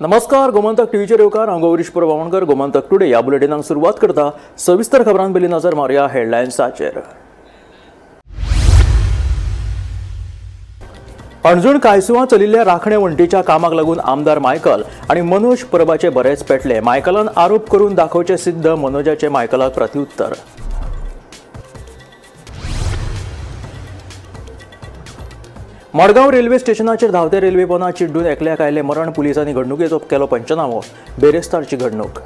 नमस्कार, गोमंतक टीव्हीचेर येवकार. हांव गौरीश प्रभावणकर. गोमंतक टुडे ह्या बुलेटिनाक सुरवात करता. सविस्तर खबरां पयलीं नजर मारुया हेडलायन्साचेर. हणजूण कायसुवा चलिल्ल्या राखणे वण्टीच्या कामाक लागून आमदार मायकल आनी मनोज परबाचे बरेच पेटले. मायकलान आरोप करून दाखोवचे सिद्ध, मनोजाचे मायकलाक प्रत्युत्तर. मडगांव रेल्वे स्टेशनाचेर धांवते रेल्वे पोना चिड्डून एकल्याक आयले मरण. पुलिसांनी घडणुकेचो केलो पंचनामो. बेरेस्तारची घडणूक.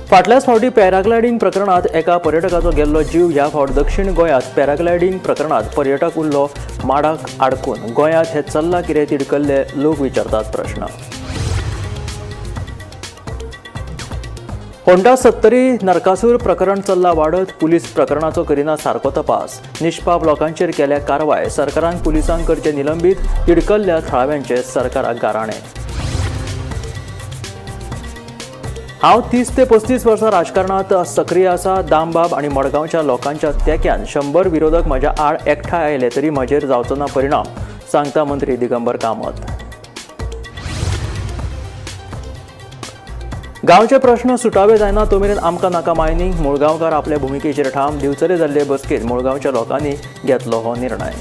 फाटल्याच फावटी पॅराग्लायडींग प्रकरणात एका पर्यटकाचो गेल्लो जीव. ह्या फावट दक्षिण गोंयांत पॅराग्लायडींग प्रकरणात पर्यटक उरलो माडाक आडकून. गोंयांत हे चल्ला कितें तिडकल्ले लोक विचारतात प्रश्न. होंडा सत्तरी नरकासूर प्रकरण चल्ला वाडत. पुलीस प्रकरणाचो करिना सारको तपास. निष्पाप लोकांचेर केल्या कारवाय. सरकारान पुलिसांक करचे निलंबीत. तिडकल्ल्या थळाव्यांचे सरकाराक गाराणें. हांव 30 ते 35 वर्सां राजकारणांत सक्रीय आसा. दामबाब आनी मडगांवच्या लोकांच्या तेक्यान 100 विरोधक म्हज्या आड एकठांय आयले तरी म्हजेर जावचो ना परिणाम, सांगता मंत्री दिगंबर कामत. गांवचे प्रश्न सुटावे जायना तो मेरेन आमकां नाका मायनिंग. मुळगांवकार आपल्या भुमिकेचेर ठाम. दिवचले जाल्ले बसकेंत मुळगांवच्या लोकांनी घेतलो हो निर्णय.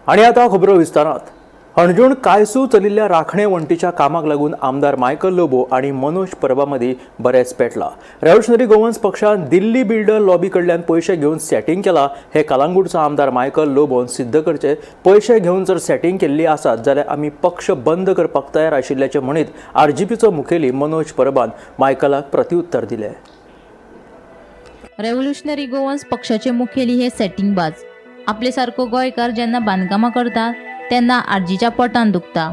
आनी आतां खबरो विस्तारांत. हणजूण कायसू चलिल्ल्या राखणे वण्टीच्या कामाक लागून आमदार मायकल लोबो आनी मनोज परबा मदीं बरेंच पेटला. रेव्होल्युशनरी गोवन्स पक्षान दिल्ली बिल्डर लॉबी कडल्यान पयशे घेवन सेटिंग केला हे कलांगूटचो आमदार मायकल लोबोन सिद्ध करचे. पयशे घेवन जर सेटिंग केल्ली आसात जाल्यार आमी पक्ष बंद करपाक तयार आशिल्ल्याचें म्हणीत आरजीपीचो मुखेली मनोज परबान मायकलाक प्रत्युत्तर दिलें. रेव्होल्युशनरी गोवन्स पक्षाचे मुखेली हे सेटिंगबाज. आपले सारको गोंयकार जेन्ना बांदकामां करतात तेन्ना आरजीच्या पोटान दुखता,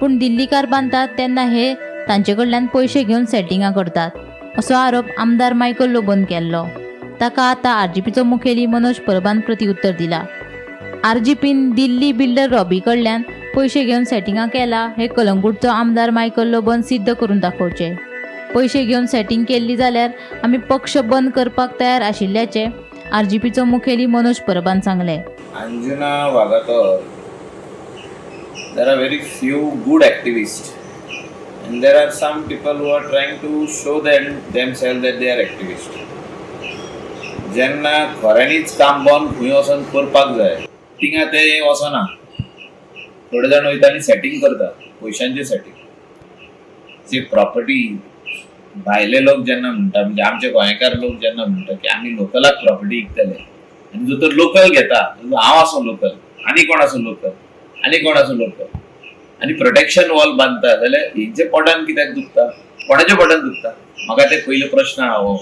पूण दिल्लीकार बांदतात तेन्ना हे तांचे कडल्यान पयशे घेवन सेटिंगां करतात असो आरोप आमदार मायकल लोबोन केल्लो. ताका आतां आरजीपीचो मुखेली मनोज परबान प्रतिउत्तर दिला. आरजीपीन दिल्ली बिल्डर रॉबी कडल्यान पयशे घेवन सेटिंगां केला हे कलंगूटचो आमदार मायकल लोबोन सिद्ध करून दाखोवचे. पयशे घेवन सेटिंग केल्ली जाल्यार आमी पक्ष बंद करपाक तयार आशिल्ल्याचें आरजीपीचो मुखेली मनोज परबान सांगलें. Anjuna Vagator, there are very few good activists and there are some people who are trying to show themselves that they are activists. जेन्ना खऱ्यांनीच काम बंद खंय वचोन करपाक जाय थिंगा ते वचना. थोडे जाण वयता आनी सेटिंग करता, पयशांचें सेटिंग. जी प्रॉपर्टी भायले लोक जेन्ना म्हणटा, म्हणजे आमचे गोंयकार लोक जेन्ना म्हणटा की आमी लोकलाक प्रॉपर्टी विकतले, आनी जो तर लोकल घेता, हांव आसूं लोकल, आनी कोण आसूं लोकल, आनी कोण आसूं लोकल, आनी प्रोटेक्शन वॉल बांदता जाल्यार हेंचे पोटान कित्याक दुखता, कोणाच्या पोटान दुखता? म्हाका ते पयलो प्रश्न आहा हो.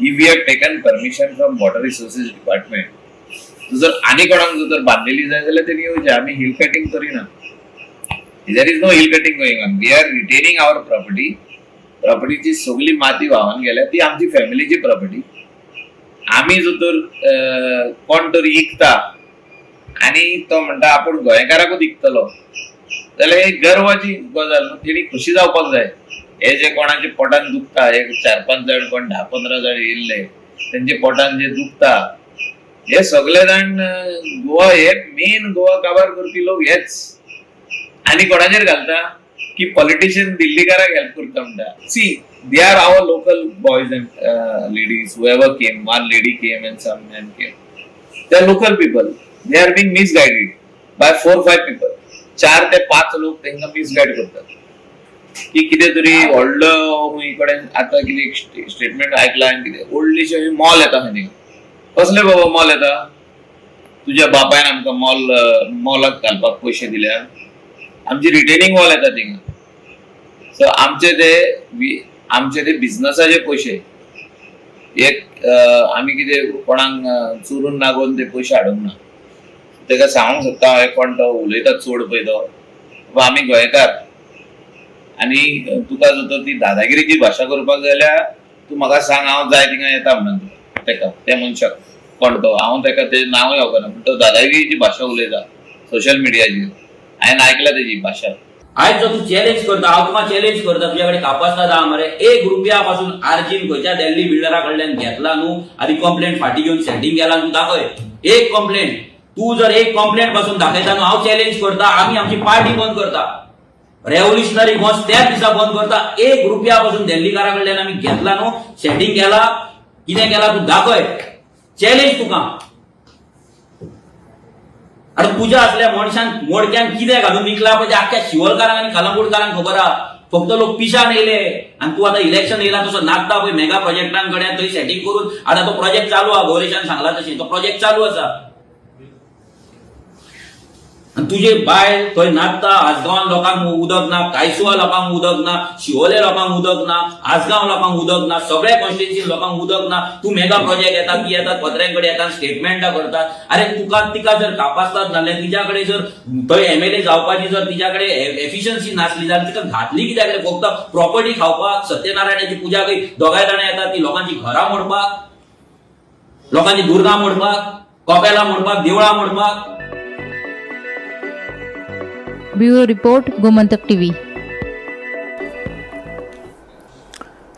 If we have taken permission from water resources department, जर आनी कोणाक जर तर बांदलेली जाय जाल्यार तेणी येवचें. आमी हिल कटिंग करिना. There is no hill cutting going on. We are retaining our property. प्रॉपर्टीची सगळी माती व्हांवन गेल्या, ती आमची फॅमिलीची प्रॉपर्टी. आमी जर तर कोण तरी विकता आनी तो म्हणटा आपूण गोंयकाराकूच विकतलो जाल्यार ही गर्वाची गजाल न्हू, तेणी खोशी जावपाक जाय. हे जे कोणाच्या पोटान दुखता, हे 4-5 जाण कोण 10-15 जाण येयल्ले तेंच्या पोटान जे दुखता, हे सगळे जाण गोवा, हे मेन गोवा काबार करपी लोक हेच. आनी कोणाचेर घालता की पॉलिटिशियन दिल्लीकाराक हेल्प करता म्हणटा. See, they are our local boys and ladies, whoever came, one lady came and some man came. They are local people. They are being misguided by 4-5 people. 4 ते 5 लोक तांकां मिसगायड करतात की कितें तरी व्हडलो खंय कडेन आतां कितें स्टेटमेंट आयकलां आनी कितें व्हडलीशें मॉल येता खंय. कसलें बाबा मॉल येता? तुज्या बापायन आमकां मॉल मॉलाक घालपाक पयशे दिल्या. आमची रिटेनिंग वॉल येता थिंगा. सो आमचे ते बिजनसाचे पयशे एक आमी कितें कोणाक चोरून नागोवन ते पयशे हाडूंक ना. तेका सांगूंक सोदता हांव, कोण तो उलयता चड पळय तो, बाबा आमी गोंयकार आनी तुका जर तर ती दादागिरीची भाशा करपाक जाल्यार तूं म्हाका सांग, हांव जाय थिंगा येता म्हणून तेका, त्या मनशाक कोण तो, हांव तेका तेजें नांवूय वळखना, पूण तो दादागिरीची भाशा उलयता सोशल मिडियाचेर. हांवें आयकला तेजी भाशा. आयज जो तूं चॅलेंज करता, हांव तुका चॅलेंज करता, तुज्या कडेन कापास्ताद आहा मरे, 1 रुपया पासून आर्जीन खंयच्या दिल्ली बिल्डरा कडल्यान घेतला न्हू आनी कंप्लेंट फाटी घेवन सेटींग केला तूं दाखय एक कंप्लेंट. तूं जर एक कंप्लेंट पासून दाखयता न्हू, हांव चॅलेंज करता, आमी आमची पार्टी बंद करता, रेव्होल्युशनरी गोंस त्याच दिसा बंद करता. 1 रुपया पासून दिल्लीकारा कडल्यान आमी घेतला न्हू, सेटींग केला, कितें केला तूं दाखय, चॅलेंज तुका. आनी तुज्या असल्या मनशान मोडक्यान कितें घालून विकला पळय, आख्ख्या शिवोलकारांक आनी कलंगूटकारांक खबर आहा. फक्त लोक पिशान येयले आनी तूं आतां इलेक्शन येयला तसो नाचता पळय मेगा प्रोजेक्टां कडेन थंय सेटींग करून. आतां तो प्रोजेक्ट चालू आहा, गौरेशान सांगला तशें तो प्रोजेक्ट चालू आसा. आनी तुजे बायल थंय नाचता, आजगांवान लोकांक उदक ना, कायसुआ लोकांक उदक ना, शिवोले लोकांक उदक ना, आजगांव लोकांक उदक ना, सगळ्या कॉन्स्टिट्युएन्सी लोकांक उदक ना. तूं मेगा प्रोजेक्ट येता, ती येतात पत्र्यां कडेन येतात, स्टेटमेंटां करतात. अरे तुका तिका जर कापास्ताद नासलें, तिच्या कडेन जर थंय एमएलए जावपाची जर तिच्या कडेन एफिशियन्सी नासली जाल्यार तिका घातली कित्याक रे? फक्त प्रॉपर्टी खावपाक, सत्यनारायणाची पुजा खंय दोगांय जाणां येतात ती लोकांची घरां मोडपाक, लोकांची दुर्गां मोडपाक, कपेलां मोडपाक, देवळां मोडपाक. Bureau report, Gomantak TV.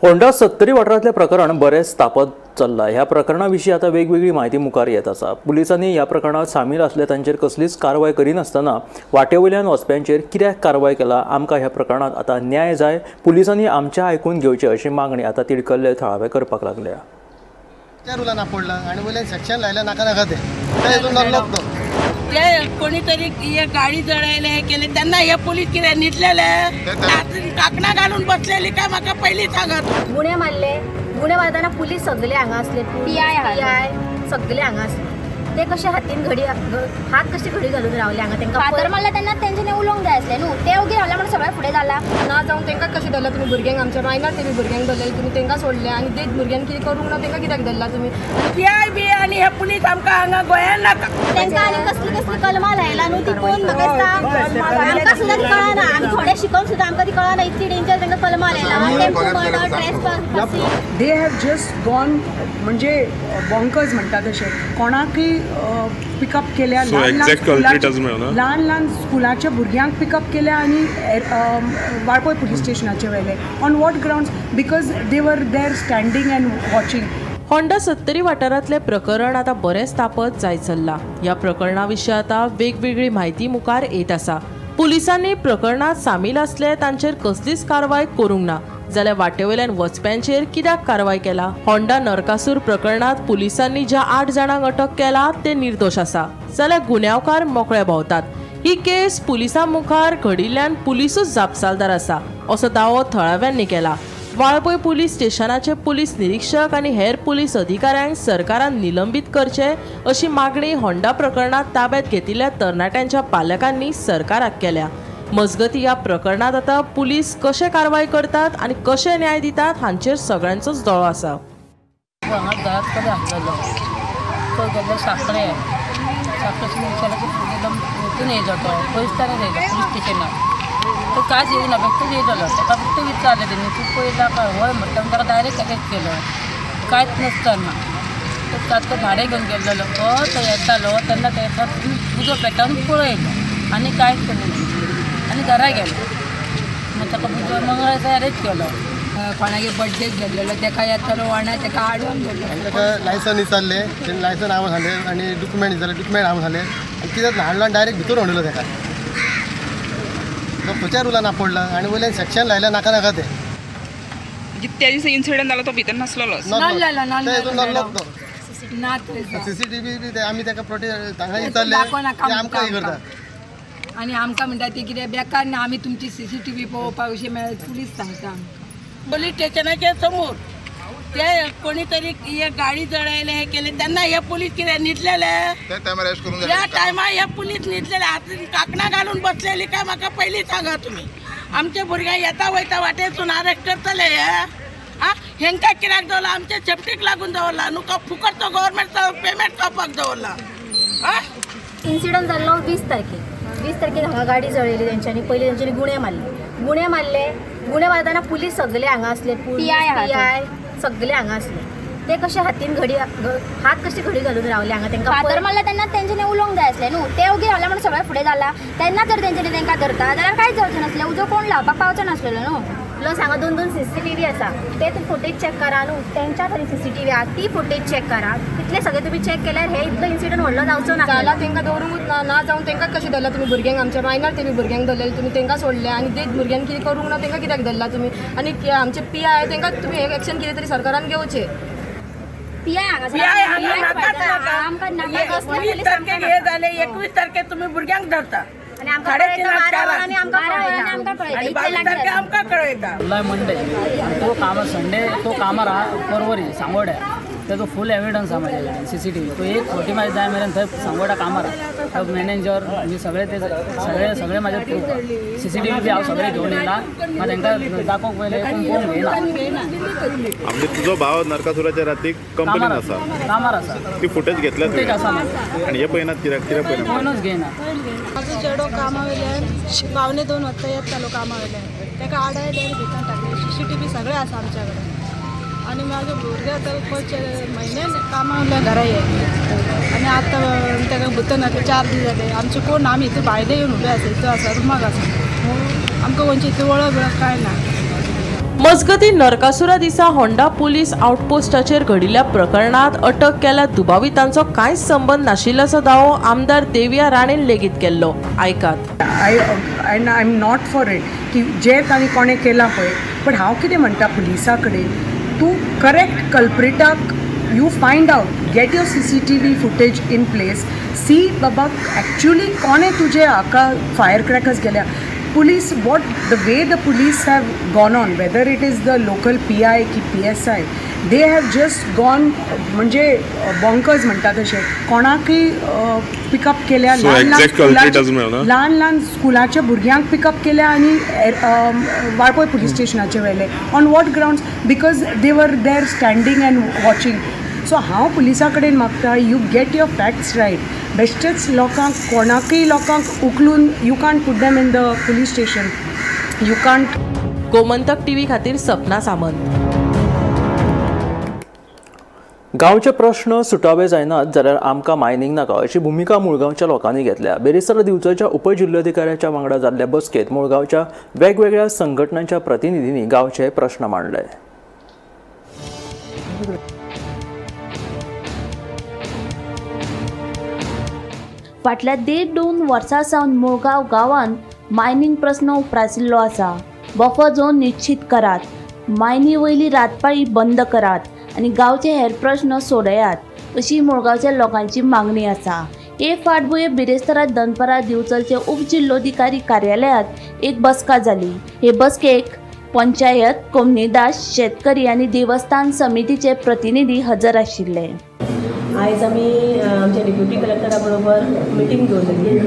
Honda Sattari वाठारांतलें प्रकरण बरेंच तापत चल्लां. ह्या प्रकरणा विशीं आतां वेगवेगळी म्हायती मुखार येत आसा. पुलिसांनी ह्या प्रकरणांत सामील आसले तांचेर कसलीच कारवाय करिनासतना वाटे वयल्यान वचप्यांचेर कित्याक कारवाय केला? आमकां ह्या प्रकरणांत आतां न्याय जाय, पुलिसांनी आमच्या आयकून घेवचें अशी मागणी आतां तिडकल्ले थळावे करपाक लागल्या. रुलान पडला आनी वयल्यान सेक्शन लायलें नाका नाका तें ते कोणीतरी हे गाडी जळयले हे केले त्यांना हे पोलीस कितें न्हिदलेले, काकणां घालून बसलेली काय म्हाका पयलीं सांगात. गुणे मारले, गुणे मारतना पुलीस सगळे हांगा आसले, पीआय सगळे हांगा आसले. ते कशे हातीन घडी हात कशे घडी घालून रावले हांगा, तांकां फातर मारला तेन्ना तेंच्यांनी उलोवंक जाय आसलें न्हू, ते ओगी रावले म्हणून सगळें फुडें जाला. ना जावन तांकां कशें धरला तुमी भुरग्यांक? आमच्या मायनर तेमी भुरग्यांक धरलेले, तुमी तांकां सोडले आनी ते भुरग्यांक कितें करूंक ना तांकां कित्याक धरला तुमी? पीआय बी आनी हे पुलीस आमकां हांगा गोंयांत नाका. तांकां आनी कसली कसली कलमां लायला न्हू ती पळोवन म्हाका दिसता आमकां सुद्दां ती कळना. आमी थोडे शिकोवन सुद्दां आमकां ती कळना, इतली डेंजर तांकां कलमां लायला. Tempo murder, trespassing, they have just gone म्हणजे बॉन्कर्स म्हणटा तशें कोणाकय पिकअप केल्या, ल्हान ल्हान स्कुलाच्या भुरग्यांक पिकअप केल्या आनी वाळपय पुलीस स्टेशनाचे व्हेले. On what grounds? Because they were there standing and watching. Honda Sattari वाठारांतलें प्रकरण आतां बरेंच तापत जायत चल्लां. ह्या प्रकरणा विशीं आतां वेगवेगळी म्हायती मुखार येत आसा. पुलिसांनी प्रकरणांत सामील आसले तांचेर कसलीच कारवाय करूंक ना जाल्यार वाटेवयल्यान वचप्यांचेर कित्याक कारवाय केला? होंडा नरकासूर प्रकरणांत पुलिसांनी ज्या 8 जाणांक अटक केला ते निर्दोश आसा, जाल्यार गुन्यांवकार मोकळे भोंवतात. ही केस पुलिसां मुखार घडिल्ल्यान पुलिसूच जापसालदार आसा असो दावो थळाव्यांनी केला. वाळपय पुलीस स्टेशनाचे पुलीस निरीक्षक आनी हेर पुलीस अधिकाऱ्यांक सरकारान निलंबीत करचे अशी मागणी होंडा प्रकरणांत ताब्यात घेतिल्ल्या तरणाट्यांच्या पालकांनी सरकाराक केल्या. मजगती ह्या प्रकरणांत आतां पुलीस कशे कारवाय करतात आनी कशे न्याय दितात हांचेर सगळ्यांचोच दोळो आसा. हांगा घरात कडेन आसलेलो तो गेल्लो साखळे, साखळे हितून येयलो तो पोलिसांनी येयलो पुलीस स्टेशनार. तो कांयच येवना, बेश्टोच येयलो. ताका फक्त विचारलें तेणी तूं पयला काय हय म्हटलें, ताका डायरेक्ट अरेस्ट केलो कांयच नासतना. तो ताचो भाडें घेवन गेल्लो तो येतालो तेन्ना तेका उजो पेटोवन पळयलो आनी कांयच केलें आनी घरा गेलो. मागीर ताका उजो मंगळार अरेस्ट केलो. कोणागे बड्डेक गेल्लेलो तेका येतालो वाणा तेका हाडून गेलो. ताका लायसन विचारलें, तेणें लायसन हांव सांगलें आनी डॉक्युमेंट विचारलें, डॉक्युमेंट हांव सांगलें आनी कितें हाडलो आनी डायरेक्ट भितर व्हडलो ताका. तो खंयच्या रुलान आपडला आनी वयल्यान सेक्शन लायलें नाका नाका तें. त्या दिसा इन्सिडंट जाला तो भितर नासलेलो, सीसीटीव्ही बी आमी ताका प्रोटेस्ट हांगा विचारलें, आमकां हें करता आनी आमकां म्हणटा ती कितें बेकार ना, आमी तुमची सीसीटीव्ही पळोवपाक अशें मेळत पुलीस सांगता आमकां. पोलीस स्टेशनाच्या समोर ते कोणीतरी हे गाडी जळयले हे केले त्यांना हे पोलीस कितें न्हिदलेले, त्या टायमार हे पोलीस न्हिदलेले, हातीन काकणां घालून बसलेली काय म्हाका पयलीं सांगा तुमी. आमचे भुरगे येता वयता वाटेसून अरेस्ट करतले हे. आं, हेंकां कित्याक दवरला? आमचे सेफ्टीक लागून दवरला न्हू, फुकटचो गव्हर्मेंटचो पेमेंट खावपाक दवरला. आं, इन्सिडंट जाल्लो 20 तारखेक. 20 तारखेक हांगा गाडी जळयली तेंच्यांनी. पयलीं तेंच्यांनी गुणे मारले, गुणे मारले, गुणे मारतना पुलीस सगळे हांगा आसले, पीआय सगळे हांगा आसले. ते कशे हातीन घडी हात कशे घडी घालून रावले हांगा तांकां फातर मारला तेन्ना तेंच्यांनी उलोवंक जाय आसलें न्हू. ते ओगी रावले म्हणून सगळें फुडें जाला तेन्ना जर तेंच्यांनी तांकां धरता जाल्यार कांयच जावचें नासलें, उजो कोण लावपाक पावचो नासलेलो न्हू. प्लस हांगा 2 2 CCTV आसा ते फुटेज चॅक करा न्हू, तेंच्या थंय CCTV आसा ती फुटेज चॅक करा. तितले सगळे तुमी चॅक केल्यार हे इतलो इन्सिडंट व्हडलो जावचो ना. जाला तांकां दवरूंकूच ना, ना जावन तांकां कशें धरला तुमी भुरग्यांक? आमच्या मायनर ते बी भुरग्यांक धरलेले तुमी, तांकां सोडले आनी ते भुरग्यांक कितें करूंक ना तांकां कित्याक धरला तुमी? आनी आमचे PI तांकां तुमी एक्शन कितें तरी सरकारान घेवचें. PI आमकां नाका. 20 तारखेक हे जाले, 21 तारखेक तुमी भुरग्यांक धरता. मंडे तो कामार, संडे तो कामार आहा परवरी सांगोड्या, तेजो फूल एविडन्स आहा म्हाजे कडेन CCTV. तो 1:45 जाय मेरेन थंय सांगोड्या कामार आहा. मॅनेजर म्हणजे सगळे ते सगळे सगळे म्हाजे प्रूफ आहा. CCTV बी हांव सगळे घेवन येयला, मात तांकां दाखोवंक पयलें कोण कोण घेयना. म्हणजे तुजो भाव नरकासुराच्या राती कंपनीन आसा, कामार आसा, ती फुटेज घेतल्या फुटेज आसा आनी हे पळयनात कित्याक? कित्याक पळयना? कोणूच घेयना. म्हाजो चेडो कामा वयल्यान 1:45 वाजता येतालो कामा वयल्यान, ताका आडायले आनी भितर टाकले. CCTV सगळें आसा आमच्या कडेन. आनी म्हाजो भुरगो आतां म्हयन्यान कामा वयल्यान घरा ये आनी आतां ताका भितर घातले 4 दीस जाले. आमचे कोण आमी इतू भायले येवन उबे आसा, इतू आसा रुमाक आसा, आमकां कोणची इतली वळख बिळख कांय ना. मजगतीं नरकासुरा दिसा होंडा पुलीस आउटपोस्टाचेर घडिल्ल्या प्रकरणांत अटक केल्या दुबावितांचो कांयच संबंद नाशिल्ल्याचो दावो आमदार देविया राणेन लेगीत केल्लो. आयकात. I and I am not for it की जे तांणी कोणें केलां पळय, बट हांव कितें म्हणटा पुलिसा कडेन, तूं correct कल्प्रिटाक you find out, get your CCTV footage in place, see बाबा एक्चुअली कोणें तुजे हाका फायर क्रॅकर्स केल्या. Police, what the way the police have gone on, whether it is the local PI की PSI, they have just gone म्हणजे bonkers म्हणटा तशें कोणाकय पिकअप केल्या, ल्हान ल्हान स्कुलाच्या भुरग्यांक पिकअप केल्या आनी वाळपय पुलीस स्टेशनाचेर व्हेले. On what grounds? Because they were there standing and watching. So हांव पुलिसा कडेन मागता, you get your facts right. बेश्टेच लोकांक कोणाकय लोकांक उखलून you can't put them in the police station, you can't. Gomantak TV खातीर सपना सामंत. गांवचे प्रश्न सुटावे जायनात जाल्यार आमकां मायनींग नाका अशी भुमिका मुळगांवच्या लोकांनी घेतल्या. बेरेस्तारा दिवचलच्या उपजिल्लोधिकाऱ्याच्या वांगडा जाल्ल्या बसकेंत मुळगांवच्या वेगवेगळ्या संघटनांच्या प्रतिनिधींनी गांवचे प्रश्न मांडले. फाटल्या 1.5-2 वर्सां सावन मुळगांव गांवांत मायनींग प्रस्न उप्रासिल्लो आसा. बफर झोन निश्चीत करात, मायनी वयली रातपाळी बंद करात आनी गांवचे हेर प्रश्न सोडयात अशी मुळगांवच्या लोकांची मागणी आसा. हे फाटभुंयेर बिरेस्तारा दनपारां दिवचलचे उपजिल्लोधिकारी कार्यालयांत एक बसका जाली. हे बसकेक पंचायत, कोमनिदास, शेतकरी आनी देवस्थान समितीचे प्रतिनिधी हजर आशिल्ले. आयज आमी आमच्या डेप्युटी कलेक्टरा बरोबर मिटींग दवरलेली.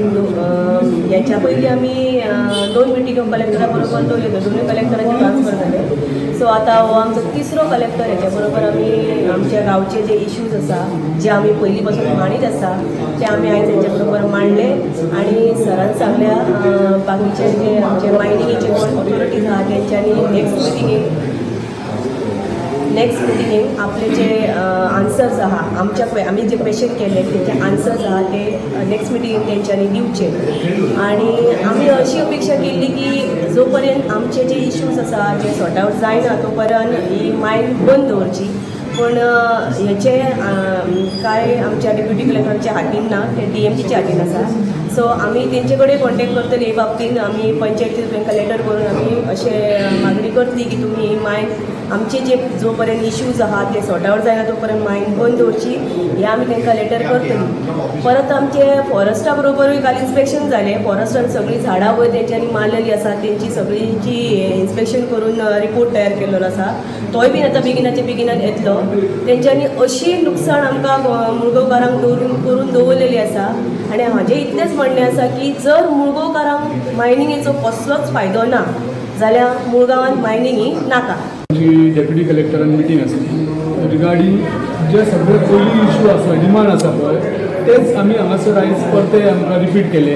ह्याच्या पयलीं आमी 2 मिटिंगो कलेक्टरा बरोबर दवरलेल्यो, दोनूय कलेक्टराचे ट्रान्सफर जाले. सो आतां हो आमचो तिसरो कलेक्टर, हेच्या बरोबर आमी आमच्या गांवचे जे इश्यूज आसा जे आमी पयलीं पासून मांडीत आसा ते आमी आयज हेच्या बरोबर मांडले आनी सरान सांगल्या बाकीचे जे आमचे मायनिंगेचे कोण ऑथॉरिटीज आहा तेंच्यांनी नेक्स्ट मिटिंगेक आपले जे आन्सर्स आहा आमच्या आमी जे क्वेश्चन केले तेंचे आन्सर्स आहा ते नेक्स्ट मिटिंगेक तेंच्यांनी दिवचे. आनी आमी अशी अपेक्षा केल्ली की जो पर्यंत आमचे जे इश्यूज आसा जे सॉर्ट आवट जायना तो पर्यंत ही मायन बंद दवरची, पूण हेचे कांय आमच्या डेप्युटी कलेक्टराच्या हातीन ना, ते DMGच्या हातीन आसा. सो आमी तेंचे कडेन कॉन्टेक्ट करतले हे बाबतीन. आमी पंचायतीन तांकां लेटर करून आमी अशें मागणी करतली की तुमी ही मायन आमचे जे जो पर्यंत इश्यूज आहा ते सॉर्ट आवट जायना तो पर्यंत मायन बंद दवरची हे आमी तांकां लेटर करतली. परत आमचे फॉरेस्टा बरोबरूय काल इन्स्पेक्शन जालें. फॉरेस्टान सगळीं झाडां वयर तेंच्यांनी मारलेली आसा तेंची सगळींची इन्स्पेक्शन करून रिपोर्ट तयार केल्लो आसा, तोय बीन आतां बेगिनाच्या बेगिनान येतलो. तेंच्यांनी अशी लुकसाण आमकां मुळगांवकारांक करून दवरलेली आसा. आनी म्हाजें इतलेंच म्हणणें आसा की जर मुळगांवकारांक मायनिंगेचो कसलोच फायदो ना जाल्यार मुळगांवांत मायनिंग ही नाका. आमची डेप्युटी कलेक्टरान मिटींग आसली रिगार्डींग जे सगळे पयलीं इशू आसा, डिमांड आसा पळय, तेच आमी हांगासर आयज परते आमकां रिपीट केले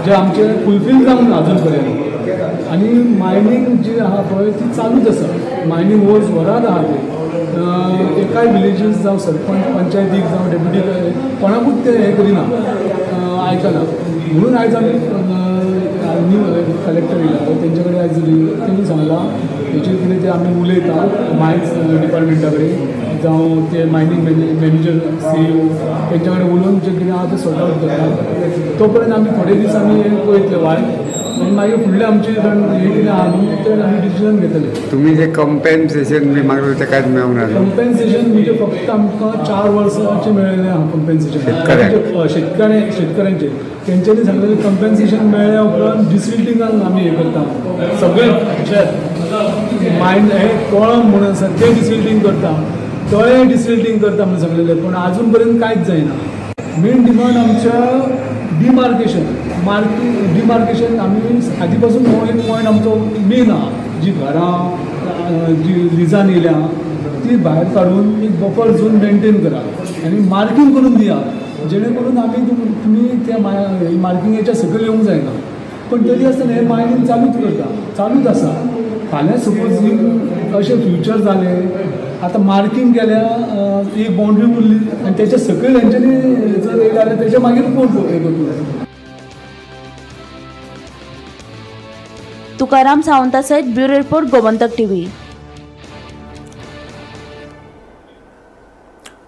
जे आमचे फुलफील जावंक ना अजून पर्यंत. आनी मायनींग जी आहा पळय ती चालूच आसा, मायनींग वर्स भरात आहा ते एकाय विलेजीस जावं सरपंच पंचायतीक जावं डेप्युटी कोणाकूच ते हें करिना, आयकना. म्हणून आयज आमी न्यू कलेक्टर येयला तेंचे कडेन आयज तेणी सांगलां हेचेर कितें तें आमी उलयता मायन्स डिपार्टमेंटा कडेन जावं ते मायनींग मॅनेजर CEO तेंच्या कडेन उलोवन जें कितें आहा तें सॉर्ट आवट करता. तो पर्यंत आमी थोडे दीस आमी पळयतले वाट आनी मागीर फुडलें आमचें हें कितें आहा न्हू तें आमी डिसिजन घेतले. तुमी जें कंपेन्सेशन बी मागलें तें कांयच मेळूंक ना? कंपेन्सेशन म्हणजे फक्त आमकां 4 वर्सांचें मेळिल्लें आहा कंपेन्सेशन शेतकऱ्यांचें. तेंच्यांनी सांगलें कंपेन्सेशन मेळ्ळ्या उपरांत डिसिल्टिंगाक आमी हें करता, सगळें मायन हें कोळम म्हणून आसा तें डिसिल्टींग करता, तळें डिसिल्टींग करता म्हणून सांगलेलें, पूण आजून पर्यंत कांयच जायना. मेन डिमांड आमच्या डिमार्केशन, मार्किंग डिमार्केशन आमी आदी पासून हो एक पॉयंट आमचो मेन आहा. जी घरां जी लिजान येयल्या ती भायर काडून एक बफर झोन मेनटेन करात आनी मार्कींग करून दिया, जेणे करून आमी तुमी त्या मार्किंगेच्या सकयल येवंक जायना. पण तरी आसतना हें मायनींग चालूच करता, चालूच आसा. फाल्यां सपोज अशें फ्युचर जालें, आतां मार्कींग केल्या एक बाउंड्री उरली आनी तेच्या सकयल हेंच्यांनी जर येयलें जाल्यार तेच्या मागीर कोण हें करतलो. तुकाराम सावंता सयत ब्युरो रिपोर्ट, गोमंतक टीव्ही.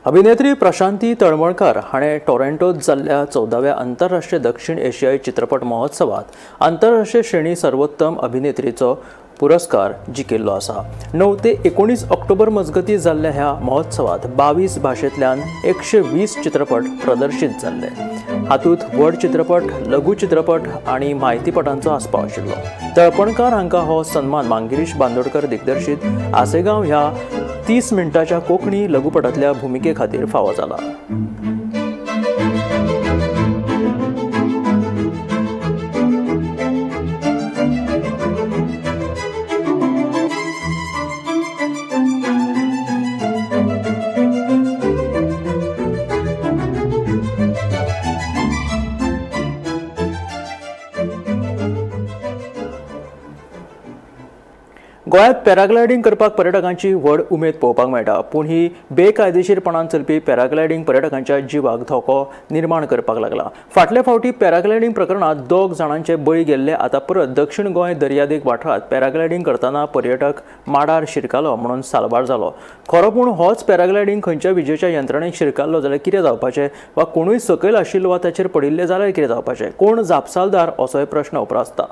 अभिनेत्री प्रशांती तळमळकर हाणें टोरंटोत जाल्ल्या 14व्या आंतरराष्ट्रीय दक्षिण एशियाई चित्रपट महोत्सवात आंतरराष्ट्रीय श्रेणी सर्वोत्तम अभिनेत्रीचो पुरस्कार जिखिल्लो आसा. 9 ते 19 ऑक्टोबर मजगतीं जाल्ल्या ह्या महोत्सवात 22 भाशेंतल्यान 120 चित्रपट प्रदर्शीत जाल्ले. हातूंत व्हड चित्रपट, लघु चित्रपट आनी म्हायतीपटांचो आस्पाव आशिल्लो. तळपणकार हांकां हो सन्मान मांगिरीश बांदोडकर दिग्दर्शीत आसेगांव ह्या 30 मिनटाच्या कोंकणी लघुपटांतल्या भुमिके खातीर फावो जाला. गोंयांत पॅराग्लायडींग करपाक पर्यटकांची व्हड उमेद पळोवपाक मेळटा, पूण ही बेकायदेशीरपणान चलपी पॅराग्लायडींग पर्यटकांच्या जिवाक धोको निर्माण करपाक लागला. फाटले फावटी पॅराग्लायडींग प्रकरणांत 2 जाणांचे बळी गेल्ले. आतां परत दक्षिण गोंय दर्यादेग वाठारांत पॅराग्लायडींग करतना पर्यटक माडार शिरकालो म्हणून साल्वार जालो. खरो पूण होच पॅराग्लायडींग खंयच्या विजेच्या यंत्रणेक शिरकाल्लो जाल्यार कितें जावपाचें, वा कोणूय सकयल आशिल्लो वा ताचेर पडिल्ले जाल्यार कितें जावपाचें, कोण जापसालदार असोय प्रश्न उप्रासता.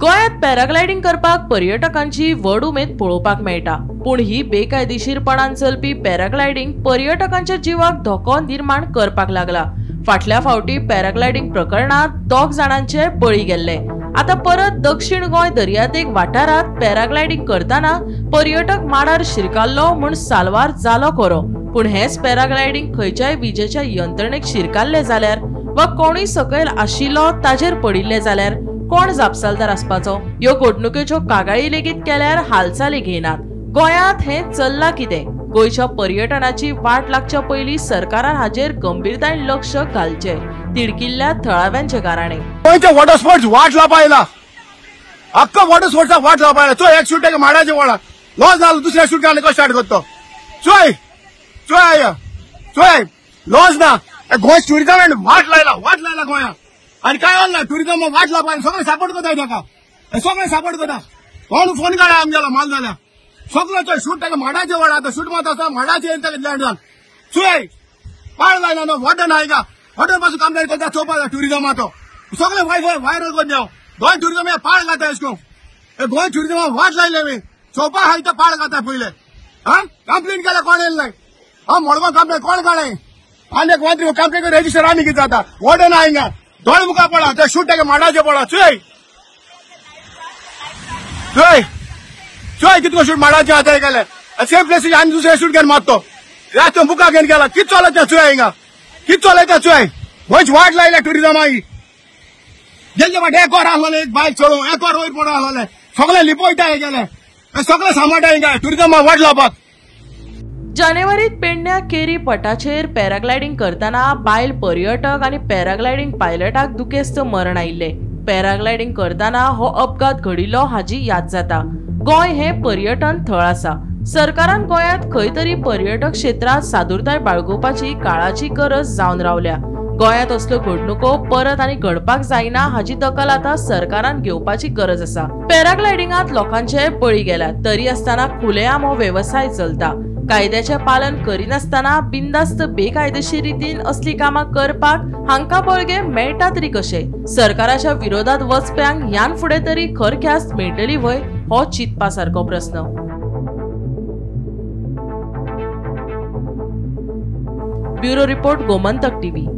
गोंयांत पॅराग्लायडींग करपाक पर्यटकांची व्हड उमेद पळोवपाक मेळटा, पूण ही बेकायदेशीरपणान चलपी पॅराग्लायडींग पर्यटकांच्या जिवाक धोको निर्माण करपाक लागला. फाटल्या फावटी पॅराग्लायडींग प्रकरणांत 2 जाणांचे बळी गेल्ले. आतां परत दक्षिण गोंय दर्यादेग वाठारांत पॅराग्लायडींग करतना पर्यटक माडार शिरकाल्लो म्हूण साल्वार जालो खरो, पूण हेच पॅराग्लायडींग खंयच्याय विजेच्या यंत्रणेक शिरकाल्ले जाल्यार वा कोणूय सकयल आशिल्लो ताजेर पडिल्ले जाल्यार कोण जापसालदार आसपाचो? ह्यो घडणुकेच्यो कागाळी लेगीत केल्यार हालचाली घेयनात. गोंयांत हें चल्लां कितें? गोंयच्या पर्यटनाची वाट लागच्या पयलीं सरकारान हाजेर गंभीरतायेन लक्ष घालचें, तिडकिल्ल्या थळाव्यांचे गाराणें. गोंयचे वॉटर स्पोर्ट्स वाट लावपा आयला, अख्खो वॉटर स्पोर्ट्साक वाट लावपा आयला. चोय एक शूट माडाचे वडा लॉस जालो, दुसऱ्या शूट आनी कसो स्टार्ट करतो. चोय चोय चोय लॉस ना. गोंय टुरिजमान वाट लायला, वाट लायला गोंयांत. आनी काय ना टुरिजम वाट लावपा सगळे सपोर्ट करता ताका, सगळे सपोर्ट करता. कोण फोन काडा आमगेलो माल जाल्या सगळो चोय शूट ताका माडाचे वडा. आतां शूट मात आसा माडाचे लँड जाल. चोय पाळ लायना न्हू, वॉटर ना हिंगा, वॉटर पासून कंप्लेन करता चोवपा टुरिजमाचो. सगळे वायरल करून देव. गोंय टुरिजम पाळ घाता एश करून गोंय टुरिजमा वाट लायले मी चोवपा आहा इथं पाळ घाता पयले. हा कंप्लेन केल्या कोण येयले नाय. हा मडगांव कंप्लेन कोण काडे आनी एक मंत्री कंप्लेन रजिस्टर आनी कितें जाता. वॉटर ना हिंगा, दोळ मुखार पडा ते शूट ताका माडाचे पडा. चोय चोय चोय कितको शूट माडाचे आतां गेले. सेम प्लेस आनी दुसरे शूट घेवन मारतो रात मुखार घेवन गेला. कित चलता चोय हिंगा, कित चलयता चोय. गोंयची वाट लायल्या टुरिजमा ही. गेल्ले फाटी एक वर आसलें एक बायक चलोवंक, एक वर वयर पडोन आसलें. सगळे लिपयता हे गेले, सगळे सांबाळटा हिंगा टुरिजमा वाट लावपाक. जानेवारीत पेडण्या केरी पटाचेर पॅराग्लायडींग करतना बायल पर्यटक आनी पॅराग्लायडींग पायलटाक दुखेस्त मरण आयिल्लें. पॅराग्लायडींग करतना हो अपघात घडिल्लो हाजी याद जाता. गोंय हें पर्यटन थळ आसा. सरकारान गोंयांत खंय तरी पर्यटक क्षेत्रांत सादुरताय बाळगुपाची काळाची गरज जावन रावल्या. गोंयांत असल्यो घडणुको परत आनी घडपाक जायना हाची दखल आतां सरकारान घेवपाची गरज आसा. पॅराग्लायडिंगांत लोकांचे बळी गेल्यात तरी आसतना खुलेआम हो वेवसाय चलता. कायद्याचें पालन करिनासतना बिनधास्त बेकायदेशीर रितीन असली कामां करपाक हांकां बळगें मेळटा तरी कशें? सरकाराच्या विरोधात वचप्यांक ह्यान फुडें तरी खर ख्यास्त मेळटली व्हय हो चिंतपा सारको प्रस्न. Bureau report, Gomantak TV.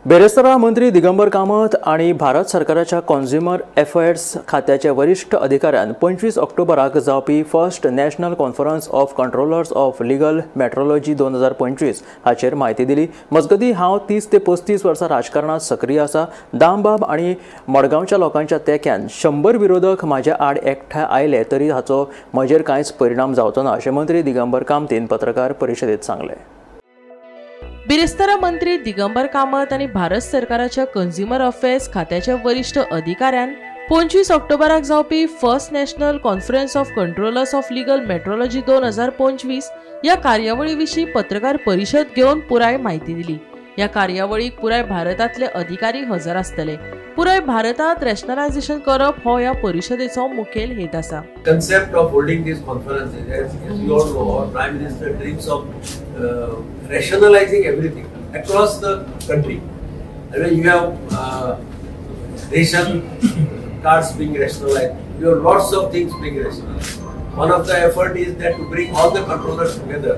बेरेस्तारा मंत्री दिगंबर कामत आनी भारत सरकाराच्या कॉन्झ्युमर अफेअर्स खात्याचे वरिश्ठ अधिकाऱ्यान 25 ऑक्टोबराक जावपी first national conference of controllers of legal metrology 2025 हाचेर म्हायती दिली. मजगतीं, हांव 30 ते 35 वर्सां राजकारणांत सक्रीय आसा. दामबाब आनी मडगांवच्या लोकांच्या तेंक्यान 100 विरोधक म्हाज्या आड एकठांय आयले तरी हाचो म्हजेर कांयच परिणाम जावचो ना अशें मंत्री दिगंबर कामतीन पत्रकार परिशदेंत सांगलें. बिरेस्तारा मंत्री दिगंबर कामत आनी भारत सरकाराच्या कंझ्युमर अफेअर्स खात्याच्या वरिश्ठ अधिकाऱ्यान 25 ऑक्टोबराक जावपी first national conference of controllers of legal metrology 2025 ह्या कार्यावळी विशीं पत्रकार परिशद घेवन पुराय म्हायती दिली. ह्या कार्यावळीक पुराय भारतांतले अधिकारी हजर आसतले. पुराय भारतांत रॅशनलायझेशन करप हो ह्या परिशदेचो मुखेल हेत आसा. Concept of holding this conference, as you all know, our Prime Minister dreams of rationalizing everything across the country. I mean, you have ration cards being rationalized, you have lots of things being rationalized. One of the effort is that to bring all the controllers together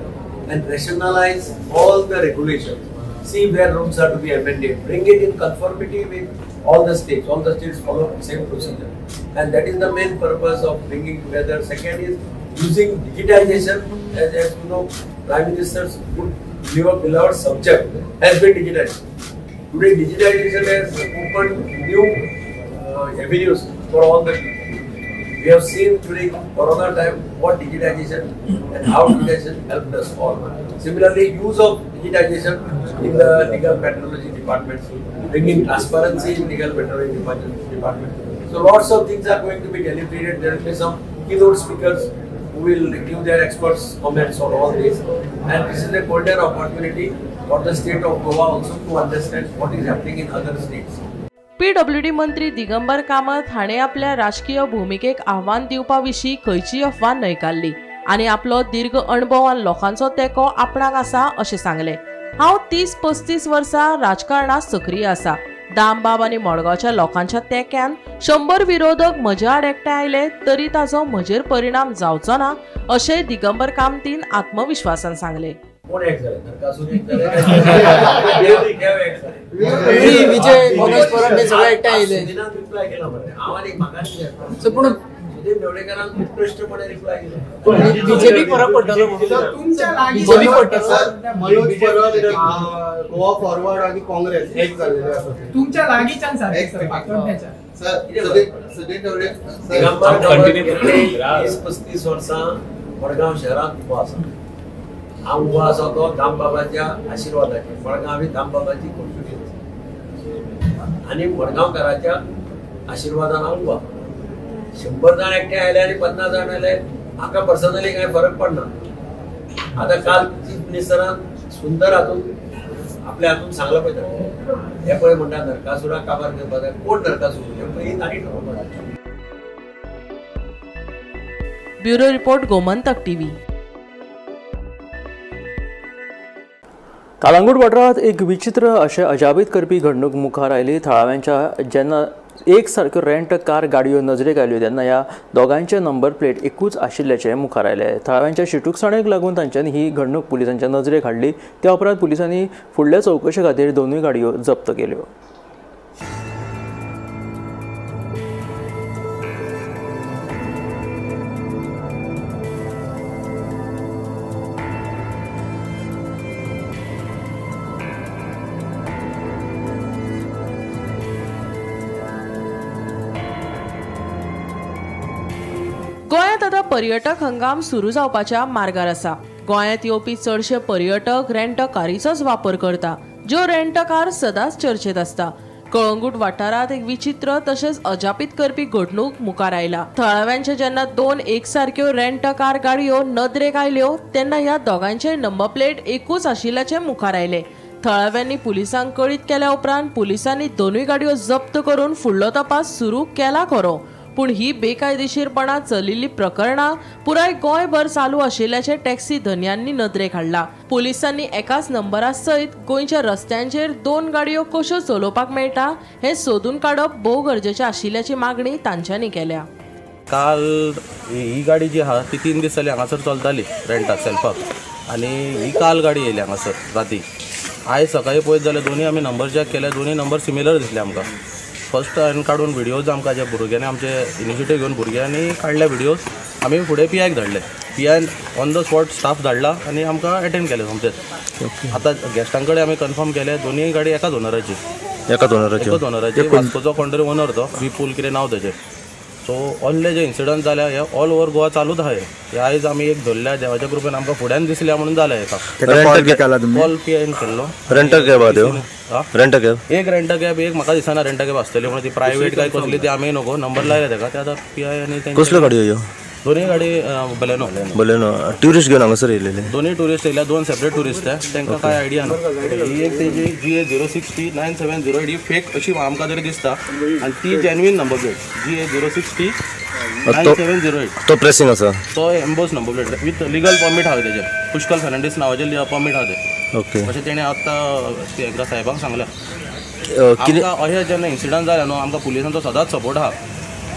and rationalize all the regulations, see where rules are to be amended, bring it in conformity with all the states. All the states follow the same procedure, and that is the main purpose of bringing together. Second is using digitization. As you know, Prime Minister's good beloved subject has been digitized. Today, digitization has opened new avenues for all the people. We have seen during Corona time what digitization and how digitization helped us all. Similarly, use of digitization in the legal metrology department, bringing transparency in legal metrology department. So lots of things are going to be deliberated. There will be some keynote speakers who will give their experts comments on all this. And this is a golden opportunity for the state of Goa also to understand what is happening in other states. PWD मंत्री दिगंबर कामत हाणें आपल्या राजकीय भुमिकेक आव्हान दिवपा विशीं खंयचीय अफवा न्हयकारली आनी आपलो दीर्घ अणभव आनी लोकांचो तेंको आपणाक आसा अशें सांगलें. हांव 30-35 वर्सां राजकारणांत सक्रीय आसा. दामबाब आनी मडगांवच्या लोकांच्या तेंक्यान 100 विरोधक म्हज्या आड एकठांय आयले तरी ताचो म्हजेर परिणाम जावचो ना अशें दिगंबर कामतीन आत्मविश्वासान सांगलें. कोण एक जाले? नरकासूर एक जाले, विजय मनोज परब हे सगळे एकठांय आयले. सुदिनान रिप्लाय केला मरे, हांव आनी म्हाका पूण सुदीन ढवळीकारान उत्कृश्टपणे रिप्लाय केलो. बीजेपी फरक पडटलो, बीजेपी पडटलो. मनोज परब, गोवा फॉरवर्ड आनी काँग्रेस एक जाल्ले आसा. तुमच्या लागींच्यान सर दिगंबर कामत 30-35 वर्सां मडगांव शहरांत उबो आसा. हांव उबो आसा तो दामबाबाच्या आशिर्वादाचेर. मडगांव ही दामबाबाची कॉन्स्टिट्युएन्सी आनी मडगांवकाराच्या आशिर्वादान हांव उबो. 100 जाण एकठांय आयले आनी 50 जाण आयले, म्हाका पर्सनली कांय फरक पडना. आतां काल चीफ मिनिस्टरान सुंदर हातून आपल्या हातून सांगलां पळय, हे पळय म्हणटा नरकासुराक काबार करपाक जाय. कोण नरकासूर हें पयलीं तांणी ठरोवपाक जाय. Bureau report, Gomantak TV. Calangute वाठारांत एक विचित्र अशें अजाबीत करपी घडणूक मुखार आयली. थळाव्यांच्या जेन्ना एक सारक्यो रेंट कार गाडयो नजरेक आयल्यो तेन्ना ह्या दोगांयचे नंबर प्लेट एकूच आशिल्ल्याचें मुखार आयलें. थळाव्यांच्या शिटूकसाणेक लागून तांच्यांनी ही घडणूक पुलिसांच्या नजरेक हाडली. त्या उपरांत पुलिसांनी फुडल्या चवकशे खातीर दोनूय गाडयो जप्त केल्यो. गोंयांत आतां पर्यटक हंगाम सुरू जावपाच्या मार्गार आसा. गोंयांत येवपी चडशे पर्यटक रेंट कारीचोच वापर करता, ज्यो रेंट कार सदांच चर्चेत आसता. कळंगूट वाठारांत एक विचित्र तशेंच अजापीत करपी घडणूक मुखार आयला. थळाव्यांचे जेन्ना दोन एकसारक्यो रेंट कार गाडयो नदरेक आयल्यो तेन्ना ह्या दोगांचे नंबर प्लेट एकूच आशिल्ल्याचें मुखार आयलें. थळाव्यांनी पुलिसांक कळीत केल्या उपरांत पुलिसांनी दोनूय गाडयो जप्त करून फुडलो तपास सुरू केला खरो, पूण ही बेकायदेशीरपणां चलिल्ली प्रकरणां पुराय गोंयभर चालू आशिल्ल्याचें टॅक्सी धनयांनी नदरेक हाडला. पुलिसांनी एकाच नंबरा सयत गोंयच्या रस्त्यांचेर दोन गाडयो कश्यो चलोवपाक मेळटा हें सोदून काडप भोव गरजेचें आशिल्ल्याची मागणी तांच्यांनी केल्या. काल ही गाडी जी आहा ती 3 दीस जाले हांगासर चलताली रेंटाक सेल्फाक, आनी ही काल गाडी येयली हांगासर राती. आयज सकाळीं पळयत जाल्यार दोनूय आमी नंबर चॅक केले, दोनूय नंबर सिमिलर दिसले आमकां. फर्स्ट हांवें काडून व्हिडियोज आमकां जे भुरग्यांनी आमचे इनिशिएटीव घेवन भुरग्यांनी काडले व्हिडियोज, आमी फुडें पी आयक धाडले. P I on the spot staff धाडला आनी आमकां एटेंड केले सोमतेच. आतां गेस्टां कडेन आमी कन्फर्म केले दोनूय गाडी एकाच ओनराची, एकाच ओनराची, वास्कोचो कोण तरी ओनर तो विपूल कितें नांव तेजें. सो ऑल्ले जे इन्सिडंट जाल्या हे ऑल ओवर गोवा चालूच आहा. हे आयज आमी एक धरल्या देवाच्या कृपेन आमकां फुड्यान दिसल्या म्हणून जालें. एका कॉल पी आयन केल्लो. रेंट कॅब rent cab एक रेंट कॅब, एक म्हाका दिसना रेंट कॅब आसतली म्हणून, ती प्रायवेट काय कसली ती आमी नको नंबर लायले तेका. ते आतां पी I आनी कसल्यो गाडयो ह्यो? दोनूय गाडी बलेनो. बलेनो ट्युरिस्ट घेवन हांगासर येयलेले? दोनूय ट्युरिस्ट येयल्या, दोन सेपरेट ट्युरिस्ट तांकां काय आयडिया ना. ही एक तेजी GA 06 T 9708 ही फेक अशी आमकां तरी दिसता, आनी ती genuine number plate GA 06 T 9708. तो प्रेसिंग आसा, तो emboss number plate with legal permit आहा तेजें. पुष्कल फर्नांडीस नांवाचें परमीट आहा तें. ओके, अशें तेणें आतां हांकां साहेबांक सांगलां. आमकां अशें जेन्ना इन्सिडंट जालें न्हू आमकां पुलिसांचो सदांच सपोर्ट आहा.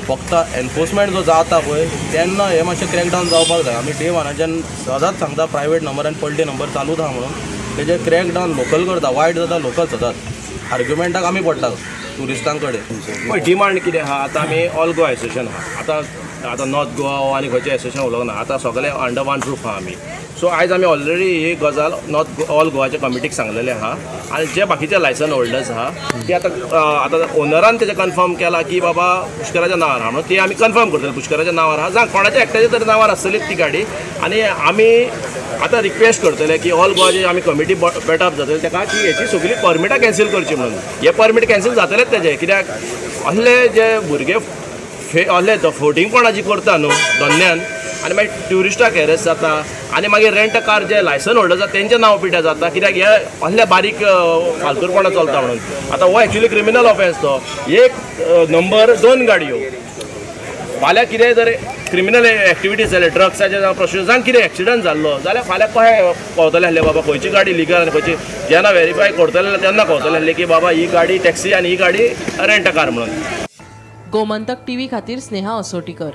फक्त एनफोर्समेंट जो जाता पळय तेन्ना हे मातशें क्रॅकडावन जावपाक जाय. आमी डे वनाच्यान सदांच सांगता प्रायवेट नंबर आनी पलटी नंबर चालूच आहा म्हणून, तेजे क्रॅकडावन लोकल करता, वायट जाता लोकल सदांच. आर्ग्युमेंटाक आमी पडटा ट्युरिस्टां कडेन. पळय डिमांड कितें आहा आतां आमी ऑल गोवा एसोसिएशन आहा. आतां आतां नॉर्थ गोवा आनी खंयचें एसोसिएशन उलोवंक ना, आतां सगळे अंडर वन रूफ आहा आमी. सो आयज आमी ऑलरेडी ही गजाल नॉर्थ ऑल गोवाच्या कमिटीक सांगलेले आहा, आनी जे बाकीचे लायसन होल्डर्स आहा ते आतां आतां ओनरान तेजें कन्फर्म केलां की बाबा पुष्कराच्या नांवार आहा म्हणून, ते आमी कन्फर्म करतले पुष्कराच्या नांवार आहा, जावं कोणाच्या एकट्याच्या तरी नांवार आसतलीच ती गाडी. आनी आमी आतां रिक्वेस्ट करतले की ऑल गोवा जे आमी कमिटी बेटअप जातले तेका की हेची सगळी परमिटां कॅन्सील करची म्हणून. हे परमीट कॅन्सील जातलेच तेजे, कित्याक असले जे भुरगे असले फोटिंगपणां जी करता न्हू धन्यान, आनी मागीर ट्युरिस्टाक हॅरेस जाता, आनी मागीर रेंट कार जे लायसन होल्डर्स आसा तेंचें नांव पिड्ड्यार जाता, कित्याक हे असले बारीक फालतूरपणां चलता म्हणून. आतां हो एक्चुली क्रिमिनल ऑफेन्स तो, एक नंबर दोन गाडयो. फाल्यां कितेंय जर क्रिमिनल एक्टिविटीज जाले, ड्रग्साचे जावं प्रोस्टिट्यूशन जावं कितें एक्सिडंट जाल्लो जाल्यार फाल्यां कशें कळटलें आसलें बाबा खंयची गाडी लिगल आनी खंयची, जेन्ना वेरीफाय करतले तेन्ना कळटलें आसलें की बाबा ही गाडी टॅक्सी आनी ही गाडी रेंट कार म्हणून. गोमंतक टीव्ही खातीर स्नेहा असोटीकर.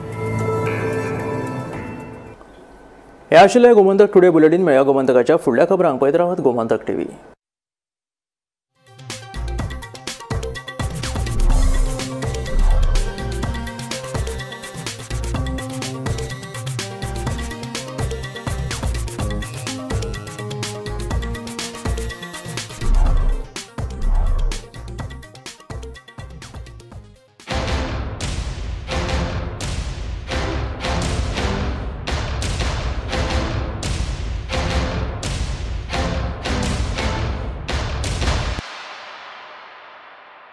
हे आशिल्लें गोमंतक टुडे बुलेटीन. मेळया गोमंतकाच्या फुडल्या खबरांक. पळयत रावात गोमंतक टीव्ही.